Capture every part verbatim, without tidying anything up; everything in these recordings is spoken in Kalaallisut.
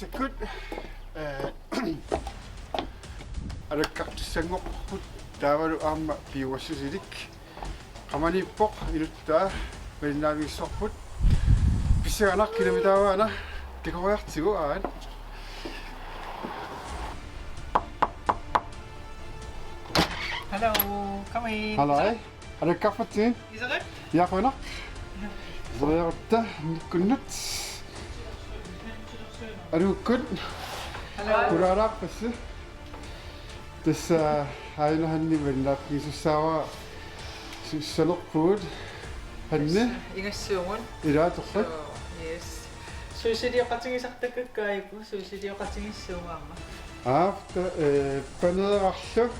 Takuuk, eh, alakkartussanngorput taavalu aamma piumassusilik. Qamaniippoq inuttaa malinnaaffigissorput. Pissanganaq, kinami taava una takoriartigu aat. Hello, come in. Hello. Alakkarpatsigit. Iserit? Iaqunaq. Iseriarutta nikkunnut. Aluukkut. Hello. Qulaalaarpassi. Tassa aajuna Hanni malinnaaffigisussaavara, susanerpugut. Hanni. Ingassuugut. Ilaa torrak. So, yes. Suusulioqatigisartakkakka aajuku, suusulioqatigissuugut aamma. Aap, ta-, eh, paneerarlu,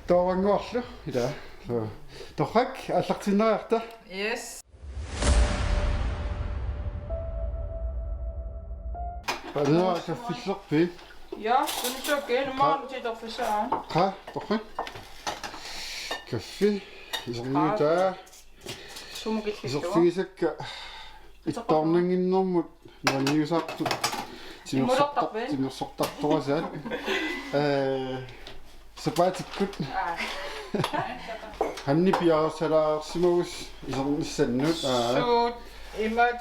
toorannguarlu, ilaa. So, torrak, aallartinniarta. Yes. Paneera kaffillerpit? Ja, det er så galt. Meget til at forstå. Qa, torrak. Kaffi, isernutaa. Sumukillissuaq. Iserfigisakka ittoornannginnermut nuanniusartut. Imulertarpit? Timersortar-, timersortartorasaat. Eh, sapaatikkut. Aa. Hanni piareersalaarsimavusi isernissannut. Aa. Suut imaat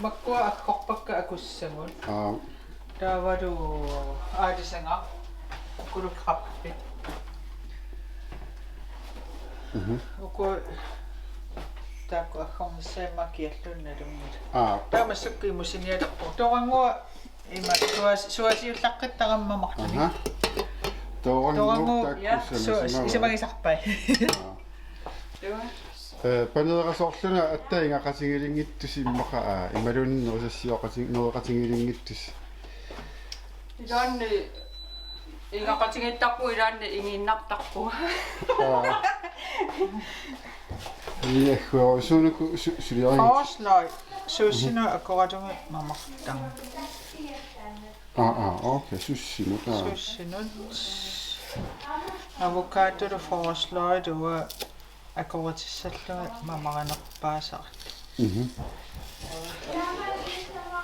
makkua aggorpakka akussagut. Aa. Taavalu aalisagaq, ukulu krabbit. Mhm. Uku taakku aggornissaat ima kialluunniit nalunngilaat. Aa. Taava massakkut imusinialerpoq. Toorannguaq ima suas-, suasiullaqqittarami mamarluni. Aha. Toorannguaq, toorannguaq, taakku ja, su-, isumaqarput. Isumaqarput. Aa. Taava. Eh, paneerasoorlunga aatsaat ingaqatigilinngittusi immaqa, aa, imaluunniit nerisassiooqati-, nereqatigilinngittusi. Ilaanni ingaqatigiittarpugut, ilaanni ingiinnartarpugut. Aa. Iagguaru suunuku su-, suliarigit. Forårsløg. Suussinut akuratungit mamartagut. Aa, aa, okay, suussinut, aa. Suussinut. Avocadolu forårsløgilu akuratissallugit mamarinerpaasartut. Mhm.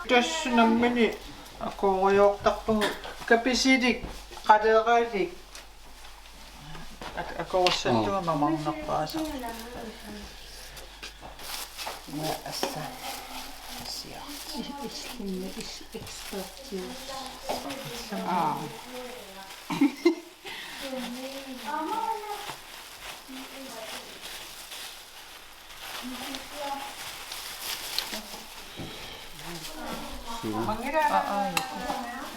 Tassa nammineq akueriartarpugut, kapisilik, qaleeralik. Ak-, akorussallunga. Aa. Mamarnerpaasartut. Assa. Sia. Is-, is-, is-, eksperti. Aa. Mangila. Aa, aa, ja.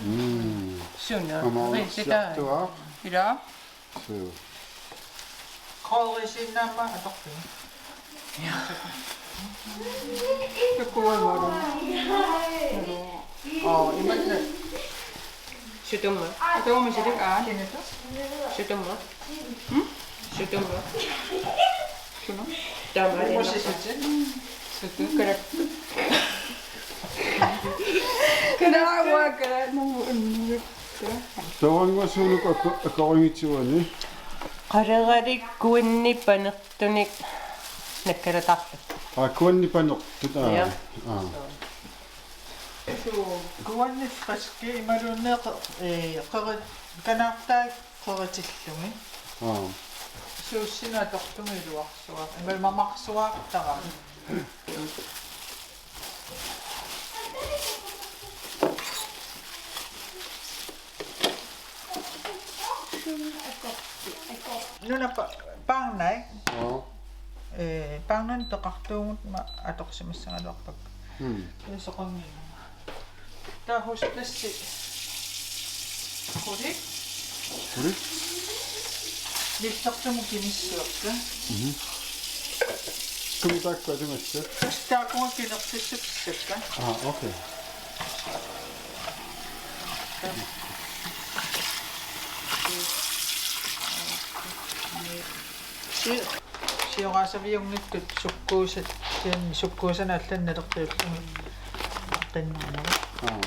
Mm. Suna. Aamma riisitaa. Siartua. Ila. Suu. Krydderisinnaammat atorlugu. Ja. Takuarumalu. Oo, imanna. Sutumma. Sutumma silik, aa. Sutumma. Hmm? Sutumma. Suna? Taama. Uummasissutit. Sutu. Karak. Karawa, kara, nu, nu, kara. Toorannguaq suunuku ako-, akorinngitsuani? Qaleeralik kuanni panertunik nakkalatarlu. Aa, kuanni panertut, aa. Ja. Aa. Suu, kuanni friski imaluunniit, eh, qeri-, kanaartaat qeritillugit. Aa. Suussinut atorlugit iluarsuaq. Imaluunniit mamarsuartarami. Nuna pa-, paarnai. Aa. Eh, paarnani peqartuugutta atorsimassagaluarpakka. Hmm. Soqanngilanga. Taava husblas qulit. Qulit? Nillertumut kinissuakka. Mhm. Kumi taakku atugassat? Tassa taakkununnga kinersissutissakka. Aa, okay. Si-, sioraasaviunngitsut sukkuusat, kisianni sukkuusanut allanut naleqqiullugit qinnarnerat. Aa.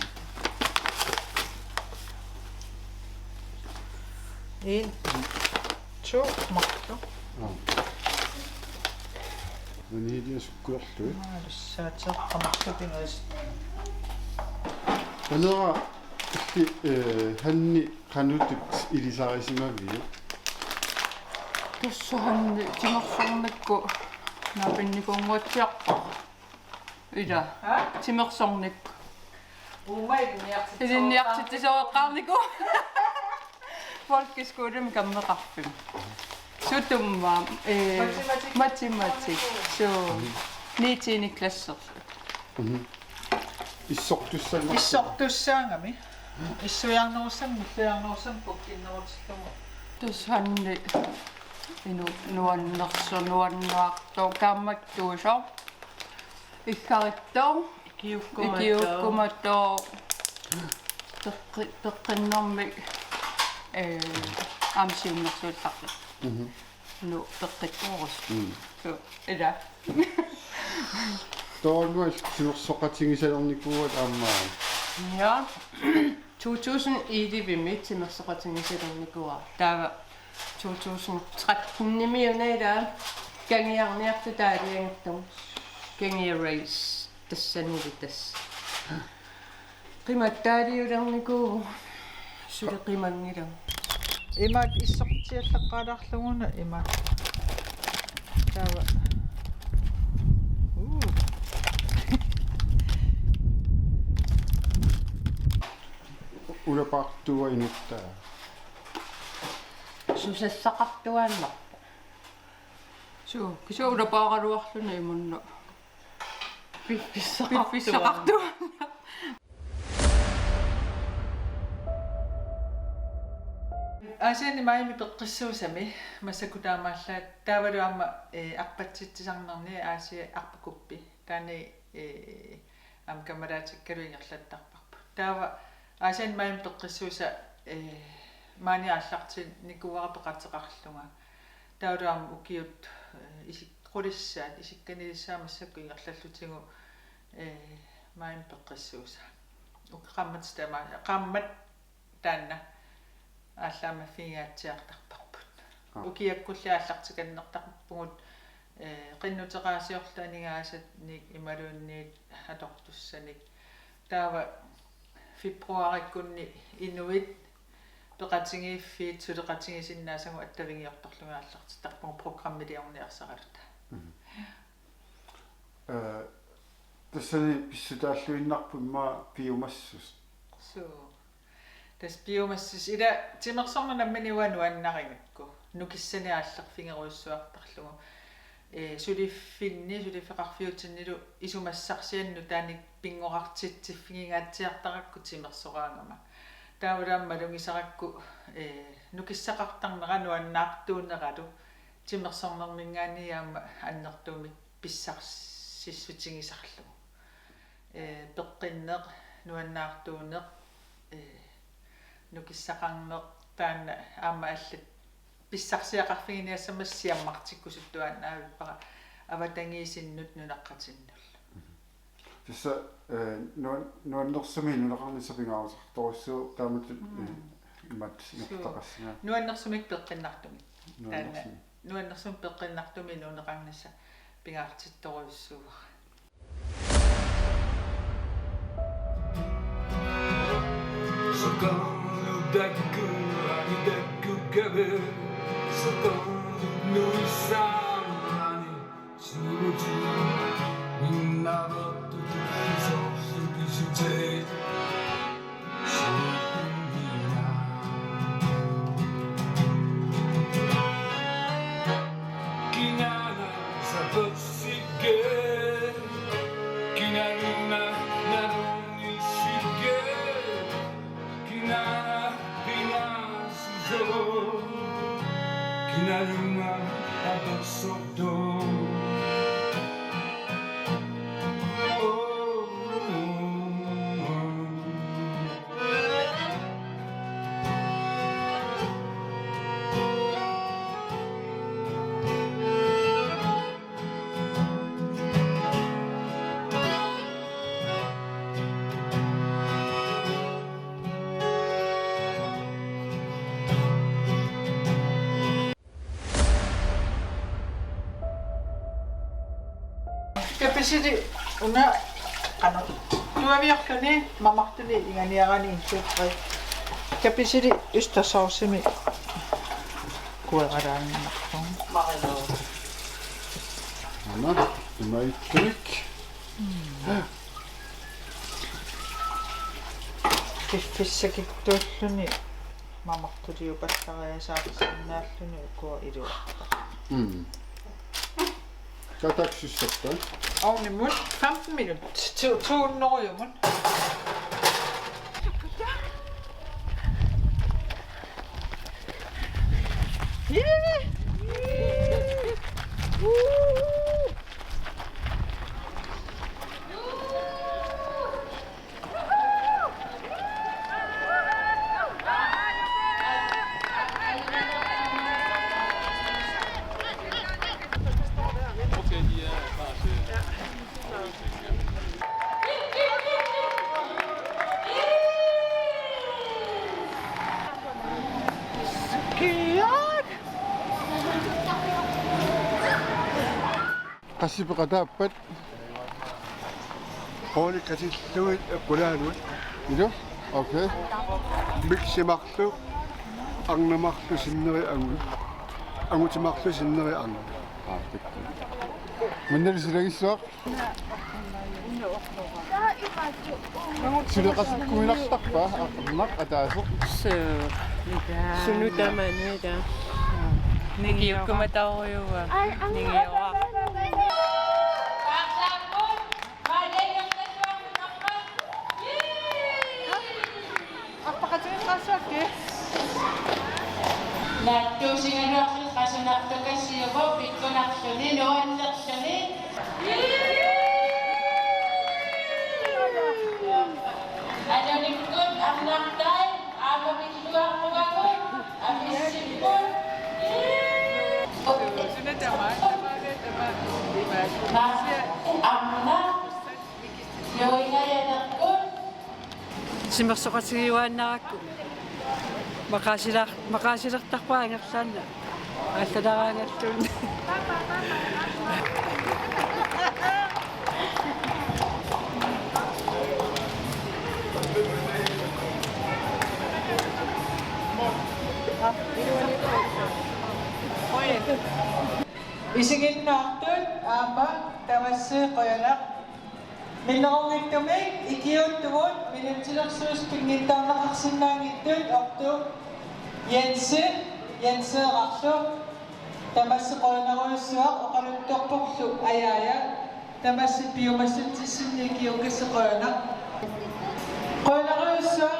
En, to, marluk. Aa. Vanilje sukkuerlugit. Aa, tassa qamarlupigaas. Anera, illit, eh, Hanni qanoq ilisarisimaviuk? Tassa Hanni timersornikkut naapinnikuunnguatsiarpoq. Ila. Ha? Timersornikkut. Uuma ilinniartitsisoqarnikuuvoq. Ilinniartitsisoqarnikuuvoq. Folkeskolami kammeqarfimmi. Sutumma, eh, matematik. Matematik. Suu. Niende klassersut. Mhm. Issortussanngorput. Issortussaagami. Issuiarnerussami, nilluiarnerussami pukkinnerutillugu. Tassa Hanni inu nuannersoq, nuannaartoq, kaammattuusoq. Iggarittoq. Ikiukkumatoq. Ikiukkumatoq. Peqqi-, peqqinnermik, eh, aamma siunnersuuttarpoq. Mhm. Nu peqqittoorus. Mm. Suu, ila. Taava timersoqatigisalernikuuat aamma. Ja. To tusind elleve-mi timersoqatigisalernikuuara. Taava to tusind tretten-imi una ila kangiarniartut taaliangertum. Kangia race tassanilu tassa. Qimattaaliulernikuuvoq. Suli qimanngilagut. Imaak issortiallaqqaalaarluguna imaak. Taava. Uu. Ulapaartua inuttaa. Susassaqartuaannarpoq. Suu, kisianni ulapaaraluarluni imanna. Piffissaqartua. Piffissaqartua. Aasianni Maajimi peqqissuusami massakkut taamaallaat taavalu aamma, eh, arpatsitsisarnerni Aasiap arpakuppi. Taanna, eh, aamma kammalaatikkalu ingerlattarparput. Taava Aasianni Maajimi peqqissuusa, eh, maani aallartinnikuuara peqateqarlunga. Taavalu aamma ukiut, eh, isik-, qulissaat, isikkanilissaat massakkut ingerlallutigu, eh, Maajimi peqqissuusa. Uki qaammat tama-, qaammat taanna aallaamaffigigatsiartarparput. Aa. Ukiakkulli aallartikannertarpugut, eh, qinnuteqaasiorlu aningaasanik imaluunniit atortussanik. Taava februarikkunni inuit peqatigiiffiit suleqatigisinnaasagut attavigiortorlugit aallartittarpugut programmiliorniarsaraluta. Mhm. Eh, tassani pissutaalluinnarpoq immaqa piumassuseq. Suu. Tassa piumassuseq ila timersorneq nammineq uanga nuannarigakku. Nukissanik aallerfigerujussuartarlugu. Eh, suliffinni, suliffeqarfiutinnilu isumassarsianut taanna pinngorartitsiffigigatsiartarakku timersoraangama. Taavalu aamma malugisarakku, eh, nukissaqartarnera nuannaartuuneralu timersornerminngaanniit aamma annertuumik pissarsissutigisarlugu. Eh, peqqinneq, nuannaartuuneq, eh, nukissaqarneq taanna aamma allat pissarsiaqarfiginiassamasut siammartikkusuttuaannaavippara avatangiisinnut nunaqqatinnullu. Tassa, eh, nuan-, nuannersumik nunaqarnissaq pingaartorujussuuvoq taamatut, mm, eh, imaat. Suu. Inuqtaqassinga. Nuannersumik peqqinnartumik. Taanna. Nuannersumik. Nuannersumik peqqinnartumik nunaqarnissaq pingaartittorujussuuara. Soqarlu takku, ani takku kave, soqarlu nuissaarani. Suuti minnavertut sorsutisutsit. Suuti minna. Kinaana sapersikke. Kinaana narunisikke. Kinaana pingaartisoq. Kinaana apersortoq. Kapisili una qanoq Tuaviorluni mamartuni inganiarani insuuttari. Kapisili østerssovsimi kueralaannarlugu. Aana, imaattumik. Piffissakitsuulluni mamartuliupallariasaarsinnaalluni ukua iluartut. Mm. Kataksissappa? Ovnimut femten minut. To, to hundrede mut. Qassit peqataappat? Quulik qasillugit eqqulaanut. Ilu? Okay. Miksimarlu, arnamarlu sinneri angut. Angutimarlu sinneri angut. Aa, tikku. Manna silagissuaq? Suleqatikkuminartarpa arnaq ataaseq? Suu. Sunut tamanut ila. Nigiukkumataarujuuvoq. Nigiuara. Naatsuusigaluarluta qasunartukasiuvoq pikkunarluni nuannerluni. Anunikkut arnartai aamma pilluaqquagut amissipput. Arnaq nuingajanerput. Timersoqatigiuaannarakku maqaasiler-, maqaasilertarpara ingerlaannaq. Aallaleraangalluunniit. Isiginnaartut aamma tamassi qujanaq. Minnerunngitsumik ikiuuttugut minutsilersuusoq pinngitsoorneqarsinnaanngitsut ortu Jensi, Jenseerarlu. Tamassi qujanarujussuaq oqaluttorporlu Ajaaja. Tamassi piumassutsissinni ikiukkassi qujanaq. Qujanarujussuaq.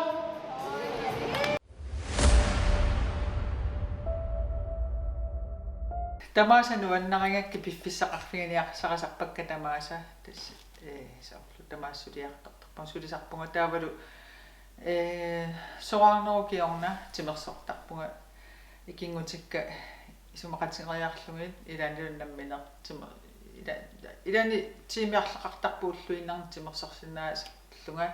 Tamaasa nuannarigakkit piffissaqarfiginiarsarisarpakka tamaasa tassa, ee, soorlu tamaasa suliartortarpunga sulisarpunga taavalu, ee, soraarnerup kingorna timersortarpunga ikinngutikka isumaqatigeriarlugit ilaannilu nammineq timer-, ila-, ilaanni tiimi arlaqartarpoq ulluinnarni timersorsinnaasarlunga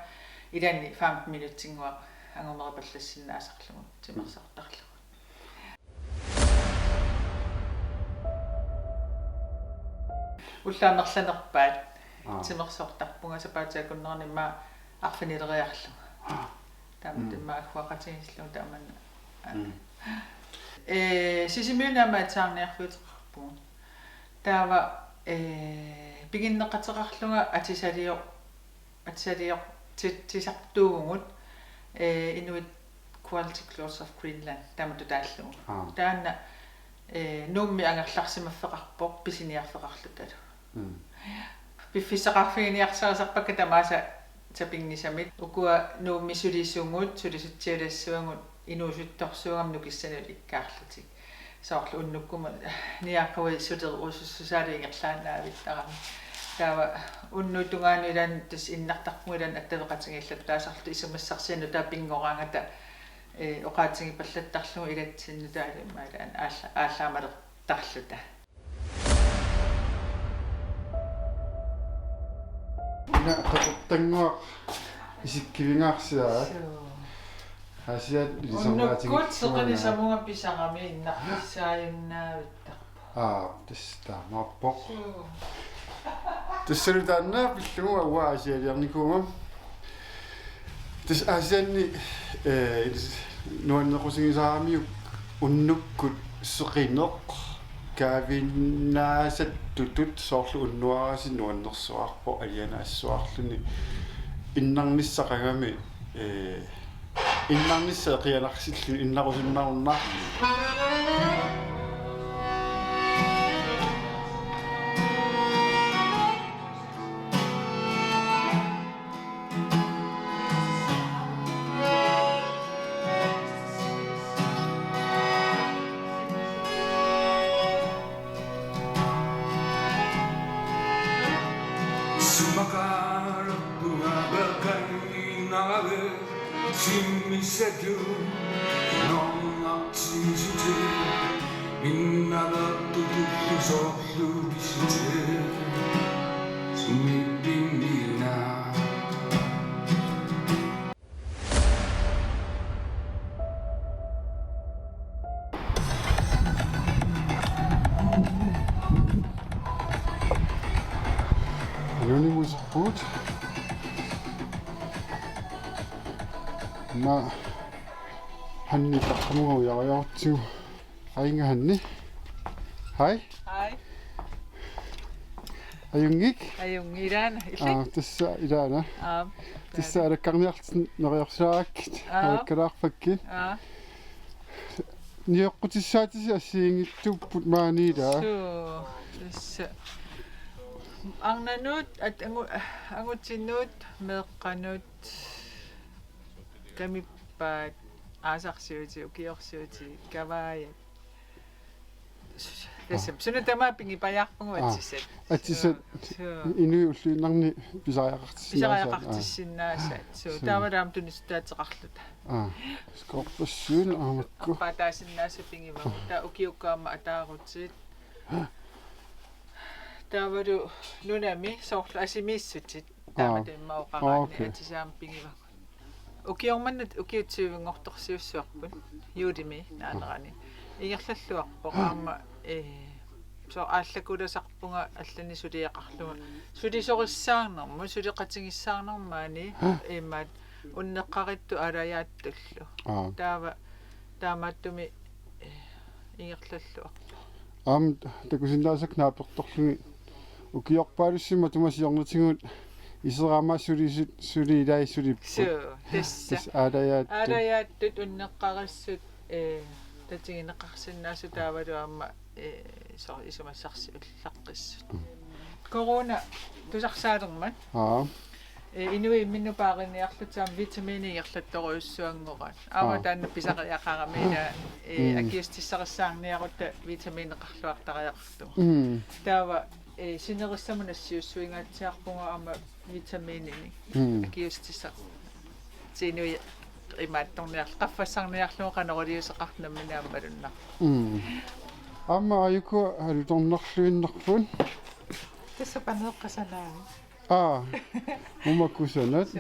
ilaanni femten minutsinnguaq angumeripallassinnaassallunga timersortarlugu. Ullaaq amerlanerpaat. Aa. Timersortarpunga sapaatip akunnerani immaqa arfinileriarlunga. Aa. Taama Mm. immaqa agguaqatigiillugu taamani. Mm. Ee, Sisimiuni aamma atisaarniarfiuteqarpugut. Taava, ee, piginneqateqarlunga atisalioq-, atisalioq-, ti-, tisartuuvugut, ee, Inuit Quality Clothes of Greenland taamatut taallugu. Aa. Taanna, ee, Nuummi angerlarsimaffeqarpoq pisiniarfeqarlutalu. Mm. Piffissaqarfiginiarsarisarpakka tamaasa sapinngisamik. Ukua Nuummi sulisugut, sulisutsialassuagut, inuusuttorsuugamik nukissanik ikkaarlutik. Soorlu unnukkut niaqui sulerusussusaalu ingerlaannaavittarami. Taava unnuk tungaanut ilaanni tassa innartarpugut ilaanni attaveqatigiillattaasarluta isumassarsiannut taava pinngoraangata, ee, oqaatigipallattarlugu ilatsinnut taava immaqa ilaanni aalla-, aallaamalertarluta. Ina qeqertannguaq isikkivigaarsiaa. Suu. Aasiaat Unnukkut ilisarnaatigillugu seqinisamua pisarami innarfissaajunnaavittarpoq. Aa, tassa taamaappoq. Suu. Tassalu taanna pillugu uanga Aasialiarnikuugama. Tassa Aasianni, eh, nuannequtigisaramiuk unnukkut seqineq kaavinnaasattutut soorlu unnuarasi nuannersuarpoq alianaassavalluni innarnissaqarami, eh, innarnissaq qianarsilluni innarusunnarunnaarluni. Sumakarappuga berkainarave simmisatu nongartisite minnavertutullu soorlu pisite sumippinniuna. Anonymous Boot. Ma Hanni taqqamunga ujariarutsigu. Hej Hanni. Hej. Hej. Ajunngik? Ajunngik, ilaana. Illit? Aa, tassa ilaana. Aa, tassa alakkarniarlutit neriorsaarakkit. Aa. Alakkalaarpakkit. Aa. Nioqqutissaatisi assigiinngitsuupput maani ilaa. Suu, tassa. Arnanut, at-, angu-, angutinnut, meeqqanut, kamippaat, aasarsiutit, ukiorsiutit, kavaajat. Tassami, suna tamaat pingipajaarpugut. Aa, atisat. Atisat. Suu, suu. Inuit ulluinnarni pisariaqartissinnaasaat. Pisariaqartissinnaasaat. Suu, suu. Taava taama tunissutaateqarluta. Aa, skorpassuit aamakku. Appaataasinnaasut pingivagut. Taava ukiukkut aamma ataarutit. Taavalu nunami soorlu asimiissutit. Taama. Aa. Taama oqaraanni. Aa, okay. Atisat aamma pingivagut. Ukioq manna ukiut tyvenngortorsiussuarput, juulimi naanerani. Ingerlalluarpoq aamma, eh, soorlu aallakulasarpunga allanik suliaqarlunga. Sulisorissaarnermut, suleqatigissaarnermut maani, imaat unneqqarittut aalajaattullu. Aa. Taava, taamaattumik, eh, ingerlalluarpoq. Aamma takusinnaasakka naapertorlugit ukiorpaalussi matuma siornatigut iseraama sulisut, suli ilai sulipput. Suu, tassa. Tassa aalajaattut. Aalajaattut unneqqarissut, eh, tatigineqarsinnaasut taavalu aamma, eh, soorlu isumassarsiullaqqissut. Mm. Corona tusarsaalermat. Aa. Eh, inuit imminnut paariniarlutik aamma vitamiinit ingerlattorujussuanngoraat. Aamma. Aa. Taanna pisariaqarami ilaa, eh, mm, akiuussutissarissaarniarutta vitamiineqarluartariaqartugut. Mm. Taava, eh, sinerissamut nassiussuingaatsiarpugut aamma vitamiininik. Mm. Akiuussutissaq. Inuit imaattorniarl-, qaffassarniarlugu qanoq iliuuseqartoq nammineq aamma malunnarpoq. Mm. Aamma aajuku alutornarluinnarput. Tassa paneeqqasanaavi. Aa, uuma kusanat. Suu.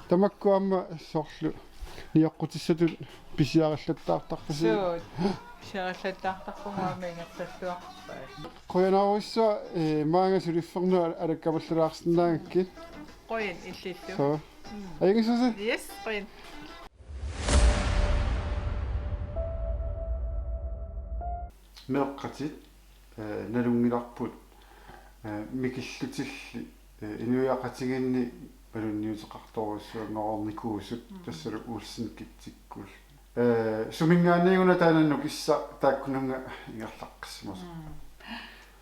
Tamakku aamma soorlu nioqqutissatut pisiarillattaartarpusi. Suu. Pisiarillattaartarpugut aamma ingerlalluarpaat. Qujanarsuaq, eh, maanga suliffernut al-, alakkamallalaarsinnaagakkit. Qujan illillu. Suu. Mm. Ajunngissuseq? Yes, qujan. Meeqqatit, eh, nalunngilarput, eh, mikillutilli, eh, inuiaqatigiinni malunniuteqartorujussuanngornikuusut. Mm. Tassalu Olsen Kids-ikkut. Eh, suminngaanniit una taanna nukissaq taakkununnga ingerlaqqissimasoq? Mm.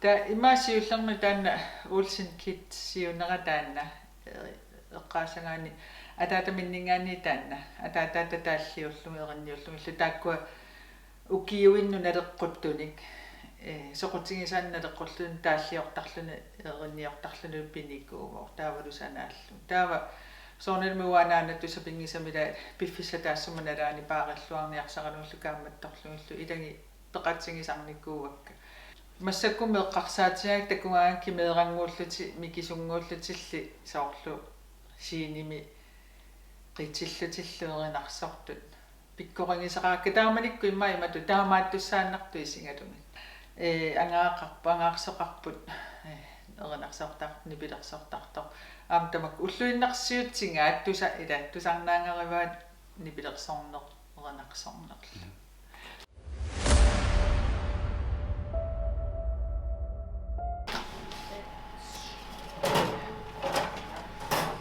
Taava immaqa siullermik taanna Olsen Kids siunera taanna, eh, eqqaasagaanni ataataminninngaanniit taanna, ataataata taalliullugu erinniullugillu taakkua ukiuinnut naleqquttunik, eh, soqutigisaannik naleqquttunik taalliortarluni, erinniortarluni pinikuuvoq, taavalu sanaallugu. Taava soorunalimi uanga anaanatut sapinngisamik ilaa piffissaq taassuma nalaani paarilluarniarsaraluarlugit kaammattorlugillu ilagit peqatigisarnikuuakka. Massakkut eqqarsaatigaakka takugaangakkit meerannguullutik, mikisunnguullutilli soorlu scenemi qitillutillu erinarsortut. Pikkorigisaqaakka taamanikkut immaqa imatut taamaattussaannartut isigalugit. Ee, angaaqarput, angaarsoqarput, ee, erinarsortar-, nipilersortartoq. Aamma tamakku ulluinnarsiutigaat tusa-, ila tusarnaagarivaat nipilersorneq erinarsornerlu.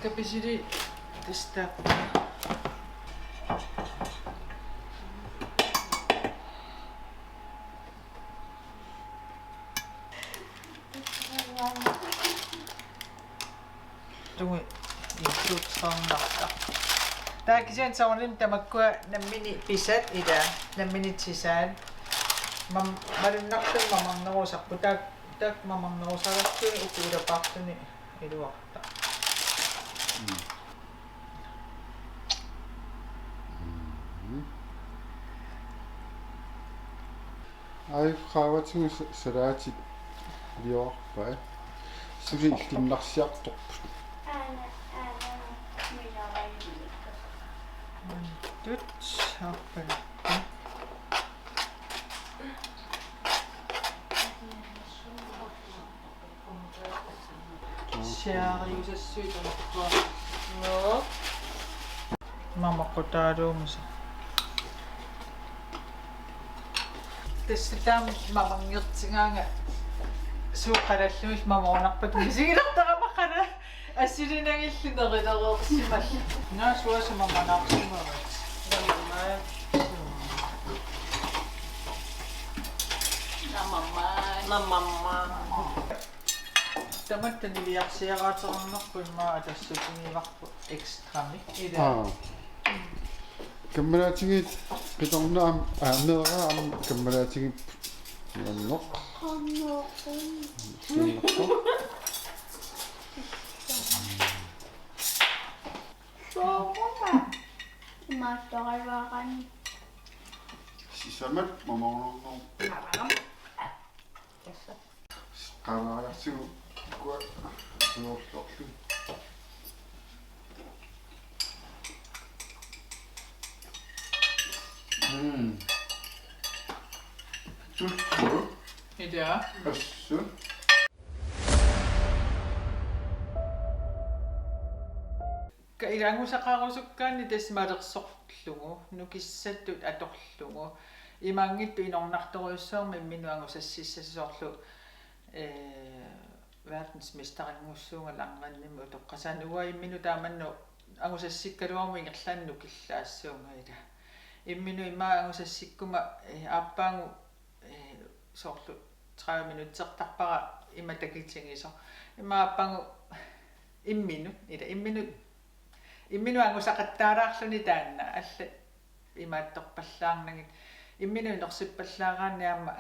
Kapisili tassa. Tungi insuutsaarnarta. Taava kisianni soorunami tamakkua nammineq pisat ila nammineq tisaat. Mam-, malunnartumik mamarnerusarput taak-, taakku mamarnerusarluni uku ilapaarluni iluarta. Mm. Mm. Ai, qaavatigut sa-, salaatit iliorpai. Suli illunnarsiartorput. Aana, aana, minarajulikka. Mantut, aappaluttut. Siaariusassuit tamakkuarnut. Mamoqqutaaluummisa. Tassa taama mamanngortigaanga suuqqalallumi mamoornarpat misigilertarama qanoq assilinagillu nerilereersimalluni. Naa suasu mamanaarsimavat. Mamma. Mamma. Mamma. Tamatta niviarsiaraateqarnerput immaqa atassutigivarput ekstrami. Ila. Aa. Kammalaatigiit qitornaam aameeraa aamma kammalaatigiit nuanneq. Nuanneq. Sooruna. Imaattoqaluarani. Sisamat mamornernerput. Tassa. Qaamaariartigu kua sunorlorlu. Mm. Tullu. Ida. Assut. Ka ila angusaqarusukkaanni tassa malersorlugu, nukissattut atorlugu, imaanngitsoq inornartorujussuarmik imminut angusassissasut soorlu, ee, verdensmesterinngussuunga langrennimi utoqqasaani, uanga imminut taamannak angusassikkaluaruma ingerlaannaq nukillaassuunga ila. Imminut ima angusassikkuma, ee, aappaagu ee, soorlu tredive minutsertarpara ima takitigisoq. Ima aappagu imminut, ila imminut, imminut angusaqattaalaarluni taanna, allat imaattorpallaarnagit. Imminut inorsipallaaraanni aamma,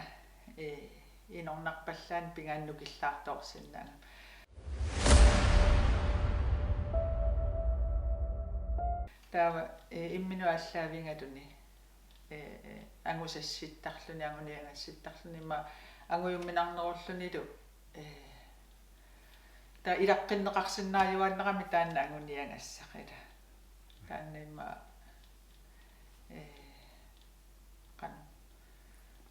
ee, inornarpallaanni pingaarnermik nukillaartoorsinnaagami. Taava, ee, imminut aallaavigaluni. Ee, angusassittarluni, anguniagassittarluni, ima angujumminarnerullunilu, ee, taava ilaqqinneqarsinnaajuaannarami taanna anguniagassaq ila. Taanna ima, ee, qanoq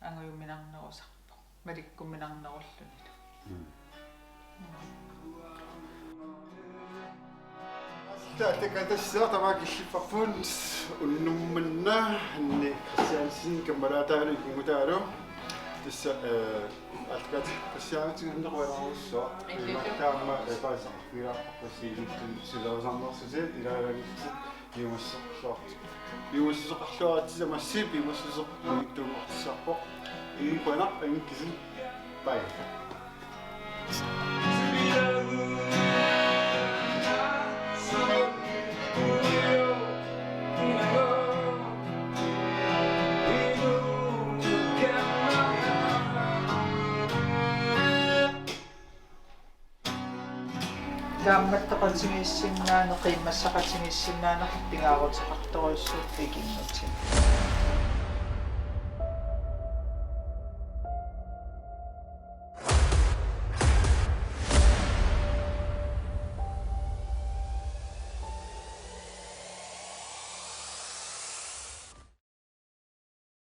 angujumminarnerusarpoq, malikkuminarnerullunilu. Mm. Taava tassa tamaat killiffipput unnuk manna Hanne Christiansen kammalaataalu ikinngutaalu. Tassa, ee, aallakaatitassiaanngitsunik Hanne qujanarsuaq. Imaattoq aamma, ee, paasisaqarfigilaarparput assigiinngitsunik suliarisarnersutit ilaalaanngitsutit piumassuseqarluartut. Piumassuseqarluaritsi tamassi piumassuseq unittuunngortissarpoq. Ii qujanaq angikkisi. Bye. Taamaattoqatigiissinnaaneq, qiimmassaqatigiissinnaanerlu pingaaruteqartorujussuupput ikinngutinik.